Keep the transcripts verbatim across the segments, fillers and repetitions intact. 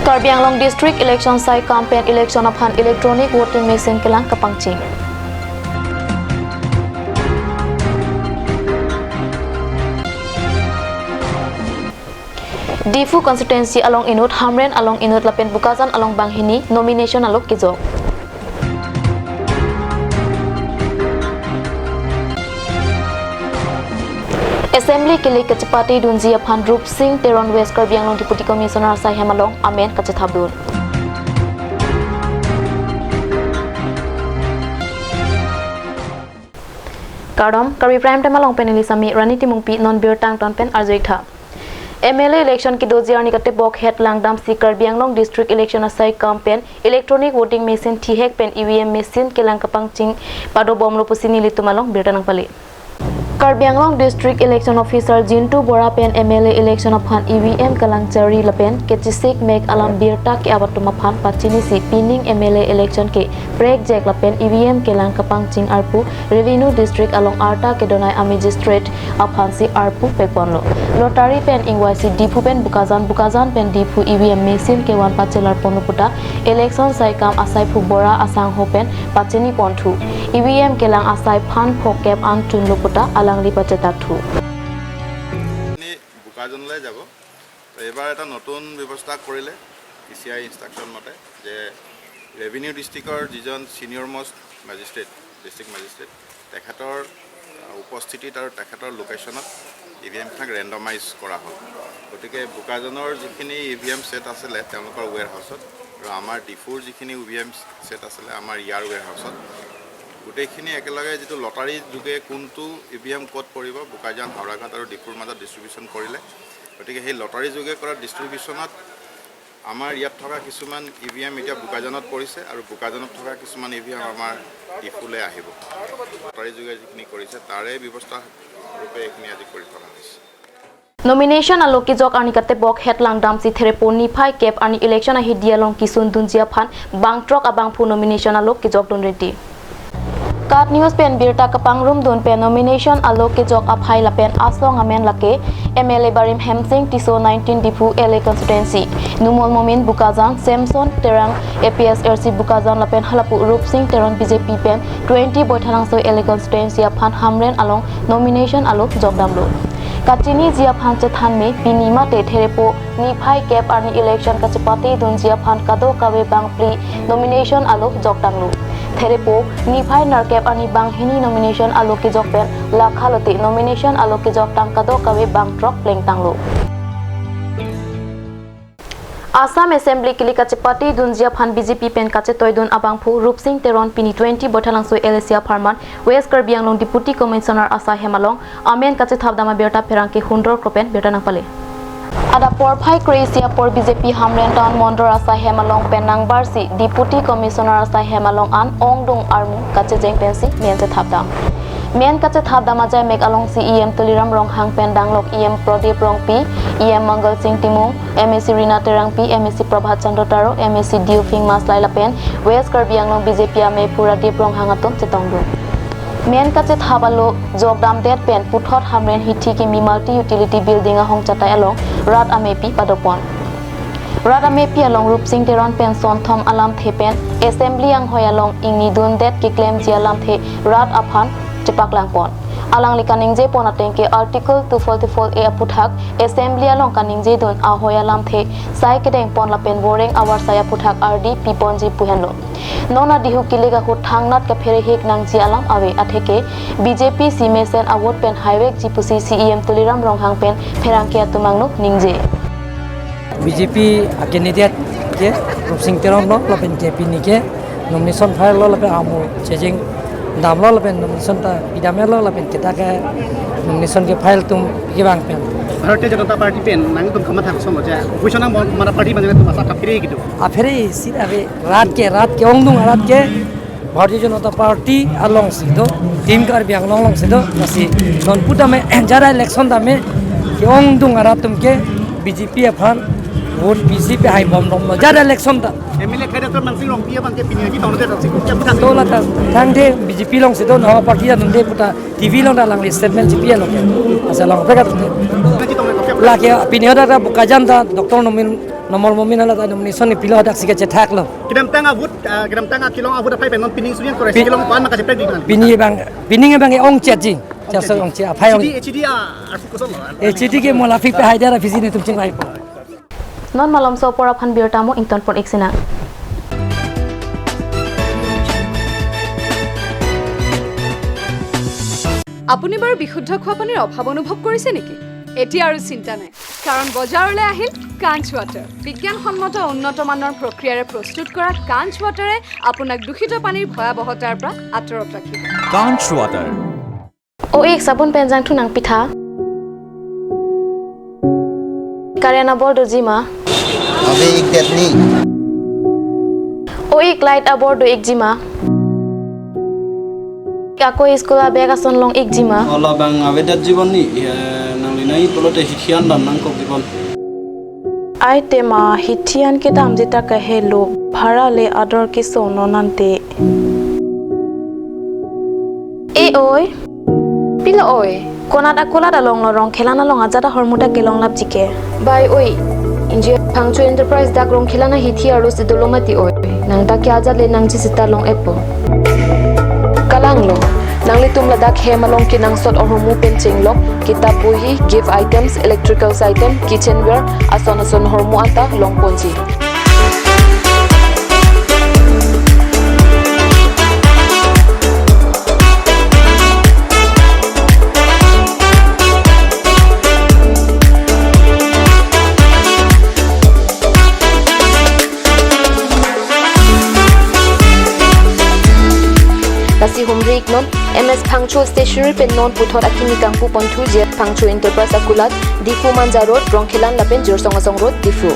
Karbi Anglong District Election Saikam pen election aphan electronic voting machine kelang kapangcheng. Diphu constituency along inut, Hamren along inut lapen Bokajan along banghini nomination alo kejok. Assembly kele kachepate dunji aphan Rupsing Teron West Karbi Anglong Deputy Commissioner asai hem along amen kachethapdun. Kardom, Karbi Prime Time along pen neli Sami Rani Timungpi, non birta angton pen arju-ik tha. M L A election kedoji arni katebok het langdamsi Karbi Anglong District Election asai kam pen electronic voting machine thihek pen E V M machine kelang kapangcheng padobomlo pusi nelitum along birta nangpale. Karbi Anglong District Election Officer Jintu Bora pen M L A election aphan E V M kelang chari lapen kechesik mek alam birta ke-ap atum aphan pachinisi pining M L A election ke prekjek lapen E V M kelang kapangcheng arpu Revenue District along arta kedonai a magistrate aphansi arpu pekponlo. Lottery pen ingvaisi Diphu pen Bokajan, Bokajan pen Diphu E V M machine kevan pachelarponlo puta election saikam asaiphu Bora asangho pen pachiniponthu. E V M kelang asai phan phokep an chunlo puta alangli pachethapthu. নি বোকাজানলৈ যাব। তো এইবাৰ এটা নতুন ব্যৱস্থা কৰিলে ই C I instruction মতে যে ৰেভিনিউ ডিষ্ট্ৰিক্টৰ যিজন ছিনিয়ৰ মষ্ট মেজিষ্ট্ৰেট, ডিষ্ট্ৰিক্ট মেজিষ্ট্ৰেট, তেখেতৰ আহ, উপস্থিতিত আৰু তেখেতৰ লোকেশ্যনত ই ভি এমবিলাক ৰেণ্ডমাইজ কৰা হ'ল। গতিকে বোকাজানৰ যিখিনি ই ভি এম ছেট আছিলে তেওঁলোকৰ ৱেৰ হাউচত আৰু আমাৰ ডিফুৰ যিখিনি ই ভি এম ছেট আছিলে আমাৰ ইয়াৰ ৱেৰ হাউচত, গোটেইখিনি একেলগে যিটো লটাৰী যোগে কোনটো ই ভি এম ক'ত পৰিব, বোকাজান, হাওৰাঘাট আৰু ডিফুৰ মাজত ডিষ্ট্ৰিবিউশ্যন কৰিলে। গতিকে সেই লটাৰী যোগে কৰা ডিষ্ট্ৰিবিউশ্যনত আমাৰ ইয়াত থকা কিছুমান ই ভি এম এতিয়া বোকাজানত পৰিছে আৰু বোকাজানত থকা কিছুমান ই ভি এম আমাৰ ডিফুলৈ আহিব। লটাৰী যোগে যিখিনি কৰিছে তাৰে ব্যৱস্থা ৰূপে এইখিনি আজি কৰি থকা হৈছে। Nomination alo kejok arni katebok het langdamsi therepo niphai kep arni election ahidi along kesundunji aphan bangthrok abangphu nomination alo kejokdun reti. KAT News pen birta kapangrumdun pen nomination alo kejok aphai lapen asong amen lake M L A Barim Hemsing Tisso nineteen Diphu L A constituency, Numal Momin Bokajan, Samson Terang A P S R C Bokajan lapen halapu Rupsing Teron B J P pen twenty Baithalangso L A constituency aphan Hamren along nomination alo jokdamlo. Kachiniji aphan chethanme pini mate therepo niphai kep arni election kachepate dunji aphan kadokave bangphli nomination alo jokdamlo. Therepo niphai nerkep arni banghini nomination alo kejok pen lakhalote nomination alo kejoktang kadokave bangthrok plengtanglo. Assam Assembly kele kachepate dunji aphan B J P pen kachetoidun abangphu Rupsing Teron pini twenty Baithalangso L A C apharman West Karbi Anglong Deputy Commissioner asai hem along amen kachethapdam abirta pherangke hundrok kropen birta nangpale. Adap porphai kre-isi apor B J P Hamren Town Mondor asai hem along pen nangbarsi Deputy Commissioner asai hem along an ongdung armu kachejeng pensi men chethapdam. Men kachethapdam ajaimek alongsi E M Tuliram Ronghang pen danglok E M Pradip Rongpi, E M Mangal Singh Timung, M A C Rina Terangpi, M A C Prabhat Chandra Taro, M A C Diuphing Maslai lapen West Karbi Anglong B J P amei Pradip Ronghang atum chetongdun. Men kachethap alo jokdamdet pen puthot Hamren hithi kimi multi utility building ahong chatai along rat amepi padopon. Rat amepi along Rupsing Teron pen sonthom alamthe pen Assembly anghoi along ingnidundet keklemji alamthe rat aphan chepaklangpon. Alangli kaningjepon atengke Article two forty-four A aputhak Assembly along kaningjedun ahoi alamthe sai kedengpon lapen voreng avarsai aputhak ardi piponji pu henlo. Non adihu kilik ahut thangnat kaphere hik nangji alam ave atheke B J P si mesen avote pen haivekji pusi C E M Tuliram Ronghang pen pherangke atum angno ningje. B J P a candidate ke Rupsing Teron lo lapen K P ni ke nomination file lo lapen amu chejeng damlo lapen nomination ta pidamlo lapen kita ke nomination ke file tum kevang pen. Bharatiya Janata Party pen nangtum kamathang somo ja opposition nang mon mana party bang tum asa kaphere gitu. Aphere si ave rat ke rat ke ongdung rat ke Bharatiya Janata Party alongsi do, Team Karbi Anglong alongsi do, lasi non pu tame jara election tame ke-ongdung arat atum ke B J P aphan vote B J P hai bomdom lo jara election ta. M L A khai Doctor Mansing Rongpi abang ke pini lagi tahun tadi sih, kita bukan. To lata thangte B J P alongsi do, Naga Party atum de puta T V along ta alangli statement G P along ke. Asa along pekat. Lagi tahun itu, lagi pini ada Bokajan ta Doctor Nomin Nomor momin ala ta nomination ni pilo dak sike chethak lo. Kedamtang a-vote, ah, kedamtang akelong a-vote aphai pen non pining surian kore Pi- kelong pan maka cheprek di kan. Pini bang, pini bang ongchet ji. Jaso ongchet aphai ong. H D, H D a, arfu kosong lo. H D ke mola fik pe haidar a fisi netum chinglaipo. Non malomso apor aphan birta mo ingtonpon ik sinang. আপুনি বাৰু বিশুদ্ধ খোৱা পানীৰ অভাৱ অনুভৱ কৰিছে নেকি? এতিয়া আৰু চিন্তা নাই, কাৰণ বজাৰলৈ আহিল কাঞ্চ ৱাটাৰ। বিজ্ঞানসন্মত উন্নত মানৰ প্ৰক্ৰিয়াৰে প্ৰস্তুত কৰা কাঞ্চ ৱাটাৰে আপোনাক দূষিত পানীৰ ভয়াৱহতাৰ পৰা আঁতৰত ৰাখিব। Kanch water. O ik, sabun pen jangthu nangpitha. Current abor doji ma? Ave ik det ni. O ik, light abor do ikji ma? Ako school a-bag ason long ikji ma? Ola bang ave det jibon ni, eh, nangli nai pulote hithian dam nangkok jibon. Ai tema hithian kedam jita kahelo, bhara le ador keso non ante. E oi. Pilo oi. Konat akulat along lo Rongkhelan along ajat ahormu ta kelong lapji ke. Bai oi. Inji Phangcho Enterprise dak Rongkhelan ahithi arlo si dolo mati oi. Nang dak ke ajat le nangji sita long-etpo. Kalang lo. Nanglitum ladak hem along kenangsot ahormu pen chenglok, kitap bohi, gift items, electricals item, kitchenware, ason ason ahormu anta longponji. Lasi humri iknon, M S Phangcho Stationery pen non puthot akimi kangpu ponthu J F Phangcho Enterprise akulat, Diphu Manja Road, Rongkhelan lapen Jorsong Asong Road, Diphu.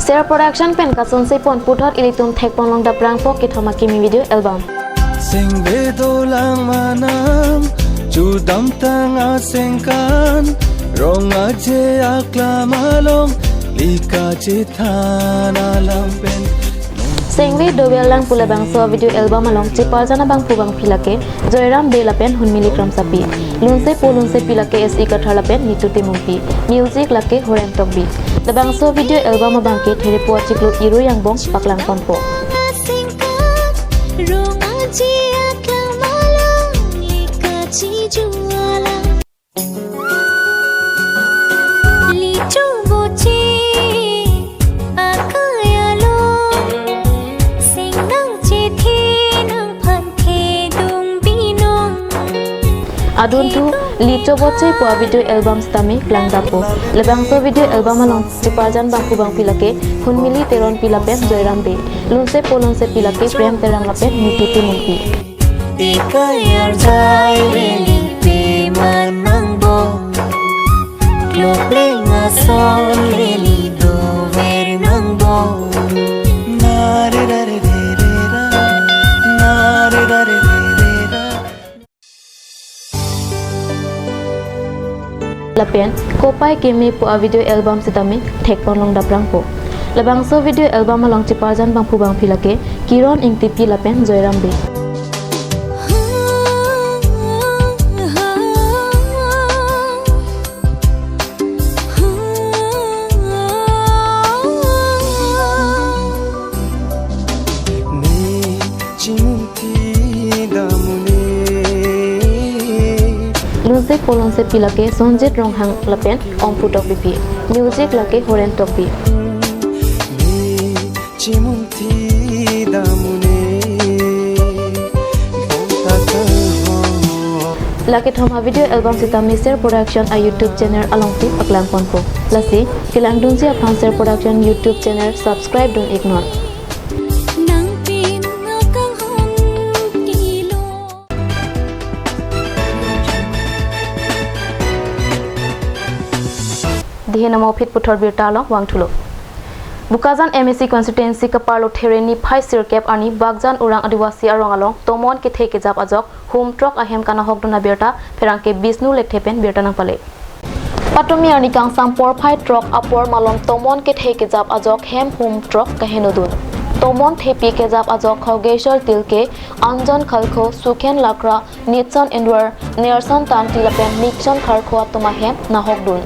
Ser Production pen kasonse pon puthot ilitum thekpon long daprangpo kethom akimi video album. Sengve dolang manam, chudamtang asengkan, rong aje aklam along, lika chethan alam pen. Sengve dolang pu labangso video album along cheparjan abangphu bangphi lake Joyram Bey lapen Hunmili Kramsapi. Lunsepo lunsepi lake S E Kathar lapen Nitu Timungpi. Music lake Horen Tokbi. Labangso video album abangke Therepo achiklo Irui angbong paklang ponpo. Licho boche akai along, sing nangchethe nangphan thedung binong. Adunthu Licho Boche pu video album sitame klangdappo. Labangso video album along cheparjan bangphu bangphi lake Hunmili Teronpi lapen Joyram Bey. Lunsepo lunsepi lake Prem Terang lapen Nitu Timungpi. Ikai arjai leli pe man nangbo, klopleng ason leli dover nangbo. Nare rare re re ra, nare rare re re ra. Lapen Kopai Keme pu video album sitame thekpon long daprangpo. Labangso video album along cheparjan bangphu bangphi lake Kiron Ingtipi lapen Joyram Bey. Chimunthi damune. Lunsepo lunsepi lake Sonjit Ronghang lapen Ongpu Tokbipi. Music lake Horen Tokbi. Chimunthi damune. Bongta kehor. Lake thoma video album sitame Ser Production a YouTube channel alongsi paklang ponpo. Lasi, kelangdunji aphan Ser Production YouTube channel subscribe dun iknon. Nangpin akanghon kilo. Dihe namo aphi puthot birta along vangthulo. Bokajan M A C constituency kaparlo There niphai sirkep arni Bakjan Orang Adivasi arong along tomon kethe kejap ajok hum truck ahem kanahokdun abirta pherangke Bisnu Lekthe pen birta nangpale. Patumi arni kangsam porphai truck apor malom tomon kethe kejap ajok hem hum truck kahenodun. Tomon Thepi kejap ajok Khogeshwar Tilke, Anjan Khalkho, Sukhen Lakra, Nitson Indwar, Nelson Tanti lapen Nixon Kharkho atum ahem nahokdun.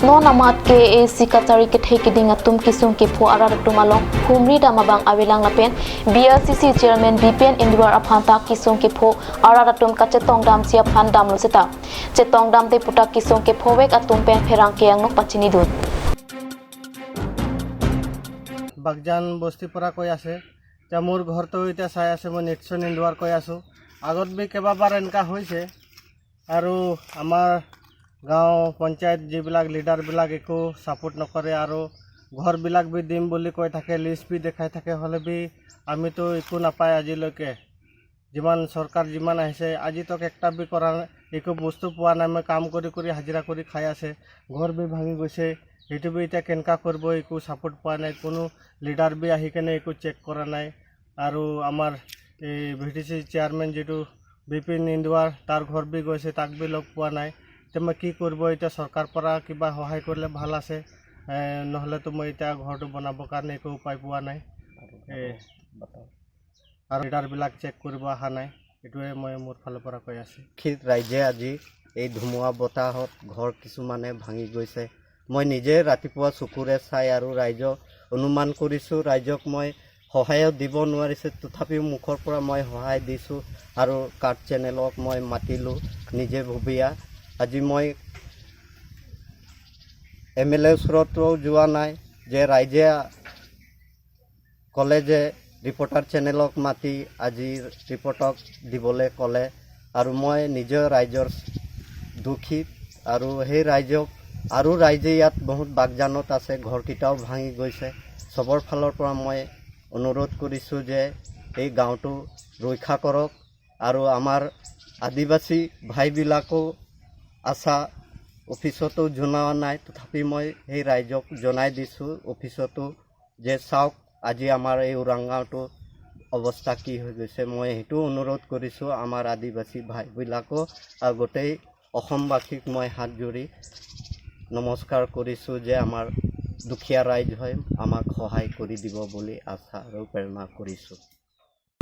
Non amat K A A C kachari kethe keding atum kesung kepho arat atum along humri dam abang avelang lapen B R C C Chairman Bipen Indwar aphan ta kesung kepho arat atum kachetong damsi aphan damlo seta chetong damde puta kesung kephovek atum pen pherangke angno pachinidun. Baghjan বস্তিৰ পৰা কৈ আছে। এতিয়া মোৰ ঘৰটো এতিয়া চাই আছে, মই নিটছন ইন্দুৱাৰ কৈ আছোঁ। আগত বি কেইবাবাৰ এনেকুৱা হৈছে আৰু আমাৰ গাঁও পঞ্চায়ত যিবিলাক লিডাৰবিলাক একো ছাপোৰ্ট নকৰে আৰু ঘৰবিলাক বি দিম বুলি কৈ থাকে, লিষ্ট বি দেখাই থাকে, হ'লে বি আমিতো একো নাপায় আজিলৈকে। যিমান চৰকাৰ যিমান আহিছে, আজি তক একটা বি কৰা নাই, একো বস্তু পোৱা নাই। মই কাম কৰি কৰি হাজিৰা কৰি খাই আছে, ঘৰ বি ভাঙি গৈছে, সেইটো বি এতিয়া কেনেকা কৰিব, একো ছাপোৰ্ট পোৱা নাই, কোনো লিডাৰ বি আহি কেনে একো চেক কৰা নাই। আৰু আমাৰ এই ভি ডি চি চেয়াৰমেন যিটো বিপিন ইন্দুৱাৰ, তাৰ ঘৰ বি গৈছে, তাক বি লগ পোৱা নাই। এতিয়া মই কি কৰিব, এতিয়া চৰকাৰ পৰা কিবা সহায় কৰিলে ভাল আছে, এ, নহ'লেতো মই এতিয়া ঘৰটো বনাবৰ কাৰণে একো উপায় পোৱা নাই। এ, আৰু লিডাৰবিলাক চেক কৰিব অহা নাই, এইটোৱে মই মোৰ ফালৰ পৰা কৈ আছোঁ। দুখীয়া ৰাইজে আজি এই ধুমুহা বতাহত ঘৰ কিছুমানে ভাঙি গৈছে। মই নিজে ৰাতিপুৱা চকুৰে চাই আৰু ৰাইজক অনুমান কৰিছোঁ, ৰাইজক মই সহায়ো দিব নোৱাৰিছোঁ, তথাপিও মুখৰ পৰা মই সহায় দিছোঁ আৰু কাৰ্ড চেনেলক মই মাতিলোঁ নিজে ভবিয়া। আজি মই এম এল এৰ ওচৰতো যোৱা নাই যে ৰাইজে ক'লে যে ৰিপৰ্টাৰ চেনেলক মাতি আজি ৰিপৰ্টক দিবলৈ ক'লে আৰু মই নিজে ৰাইজৰ দুখী আৰু সেই ৰাইজক আৰু ৰাইজে ইয়াত বহুত বাগজানত আছে, ঘৰকেইটাও ভাঙি গৈছে। চবৰ ফালৰ পৰা মই অনুৰোধ কৰিছোঁ যে এই গাঁওটো ৰক্ষা কৰক আৰু আমাৰ আদিবাসী ভাইবিলাকো আশা অফিচতো জনোৱা নাই, তথাপি মই সেই ৰাইজক জনাই দিছোঁ অফিচতো যে চাওক আজি আমাৰ এই ওৰাং গাঁওটো অৱস্থা কি হৈ গৈছে। মই সেইটো অনুৰোধ কৰিছোঁ আমাৰ আদিবাসী ভাইবিলাকো আৰু গোটেই অসমবাসীক মই হাত জোৰি নমস্কাৰ কৰিছোঁ যে আমাৰ দুখীয়া ৰাইজ হয়, আমাক সহায় কৰি দিব বুলি আশা আৰু প্ৰেৰণা কৰিছোঁ।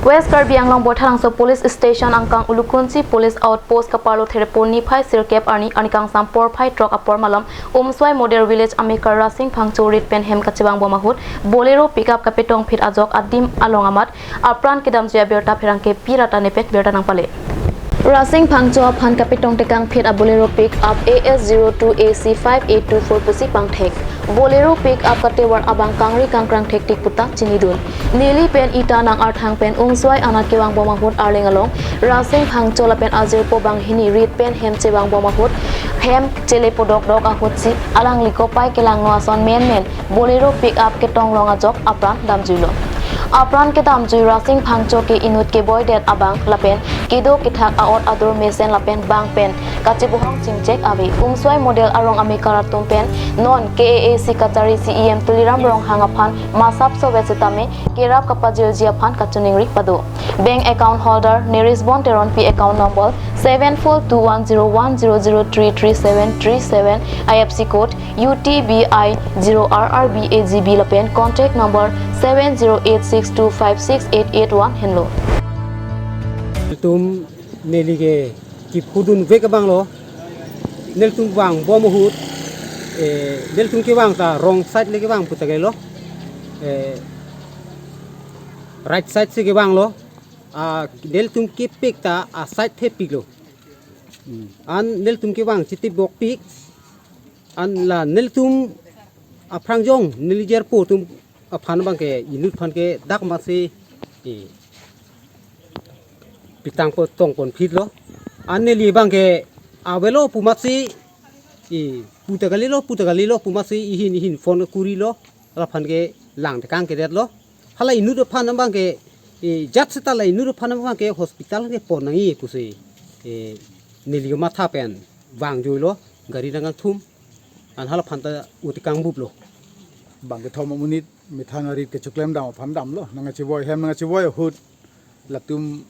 West Karbi Anglong Boithalangso Police Station angkang Ulukunchi Police Outpost kaparlo Therepo niphai sirkep arni arni kangsam porphai throk apor malom Umswai Model Village amekar Rasing Phangcho rit pen hem kachevang bom ahut Bolero pickup kapetong phit ajok adim along amat apran kedamjui abirta pherangke Pi Rata nepet birta nangpale. Rasing Phangcho aphan kapetong tekang phit a Bolero pickup A S zero two A C five eight two four pusi pangthek. Bolero pickup katevar abang kangri kangkrang thektik puta chinidun. Neli pen Ita nang arthang pen Umswai anat kevang bom ahut Arleng along Rasing Phangcho lapen ajirpo banghini rit pen hem chevang bom ahut hem chele podok dok ahutsi alangli kopai kelangno ason menmen Bolero pickup ketong long ajok apran damjuilo. Apran kedamjui Rasing Phangcho ke inut keboi det abang lapen kedo kethak aot adur mesen lapen bang pen kachebohong chingchek ave. Umswai Model arong amekar atum pen non K A A C kachari C E M Tuliram Ronghang aphan masap sovet setame kerap kapajirji aphan kachiningri pado. Bank account holder Nerisbon Teronpi, account number seven four two one zero one zero zero three three seven three seven, I F S C code U T B I zero R R B A G B lapen contact number seven zero eight six two five six eight eight one henlo. Tum neli ke kiphudun vek abang lo. Nelitum vang bom ahut, eh, nelitum kevang ta wrong side le kevang puta ke lo. Eh, right side si kevang lo. Ah, nelitum kepik ta a side thepik lo. Hmm. An nelitum kevang chitip bok pik. An la nelitum aphrang jong neli jirpo atum aphan abang ke inut aphan ke dak masi, eh, pitang po tong pon phit lo. An neli abang ke avelo pu masi, eh, puta kali lo, puta kali lo pu masi ihin ihin phone kuri lo. Laphan ke lang tekang kedet lo. Hala inut aphan abang ke, eh, jat seta la inut aphan abang ke hospital ke pon nangji pusi, eh, neli matha pen vangjuilo, gari nangkangthum. An halaphan ta uti kangbup lo. Bang kethom amonit methang arit kechoklem dam aphan damlo. Nangkachevoi hem nangkachevoi ahut latum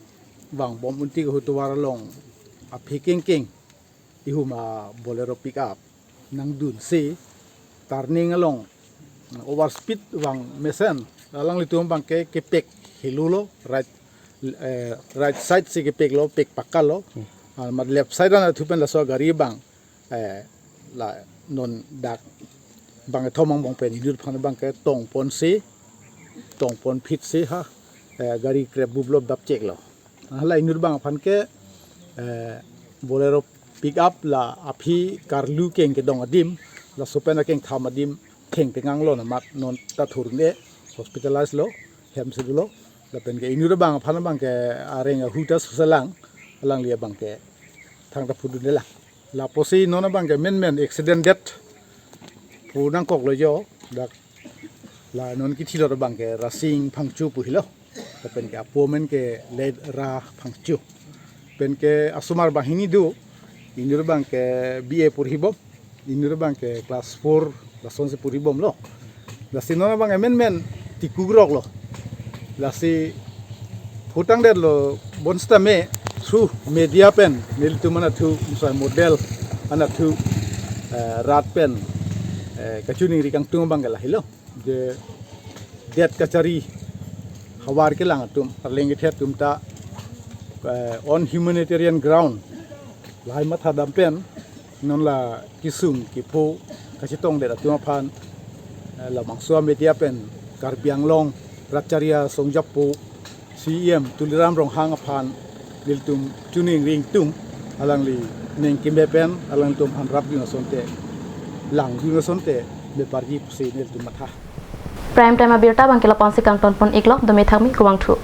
vang bom unti ahut tovar along aphi kengkeng ihum a Bolero pickup nangdunsi turning along overspeed vang mesen Alanglitum abangke kepek helu lo, right, eh, right side si kepek lo, pek pakka lo. Ah, mat left side anatthu pen laso gari abang, eh, la non dak bang thom angbong pen inut aphan abangke tongpon si, tongpon phit si ha, eh, gari krep bup lo, bap chek lo. Hala inut abang aphan ke, eh, Bolero pick up la aphi karlu keng kedong adim, laso pen akeng tham adim thengteng anglo, namat non ta thurne hospitalize lo, hem si dolo. Lapen ke inut abang aphan abangke areng ahu ta suselang, alangli abangke thangta phudun de la. Lapusi non abangke menmen accident det pu nangkok lo jo, dak la non kithilot abangke Rasing Phangcho pu helo. Lapen ke apo amen ke Late Ra Phangcho. Pen ke asomar banghini do, inut abangke B A porhibom, inut abangke class four, lason si porhibom lo. Lasi non abangke menmen tikugrok lo. Lasi phutang det lo, bonsitame through media pen nelitum anatthu, musai model anatthu, eh, rat pen, eh, kachiningri kangtung abangke lahelo. Je det kachari havar kelang atum, arleng kethe atum ta, eh, on humanitarian ground lahai matha dam pen non la kesung kepho kachetong det atum aphan, eh, labangso amedia pen Karbi Anglong rat chari asong japo C E M Tuliram Ronghang aphan nelitum chiningri ingtung, alangli neng keme pen alangtum aphan rapdun asonte, langdun asonte me parji pusi nelitum matha. Prime Time abirta abangke lapu-an si kangtonpon iklo, dome thakmi, kuvangthu.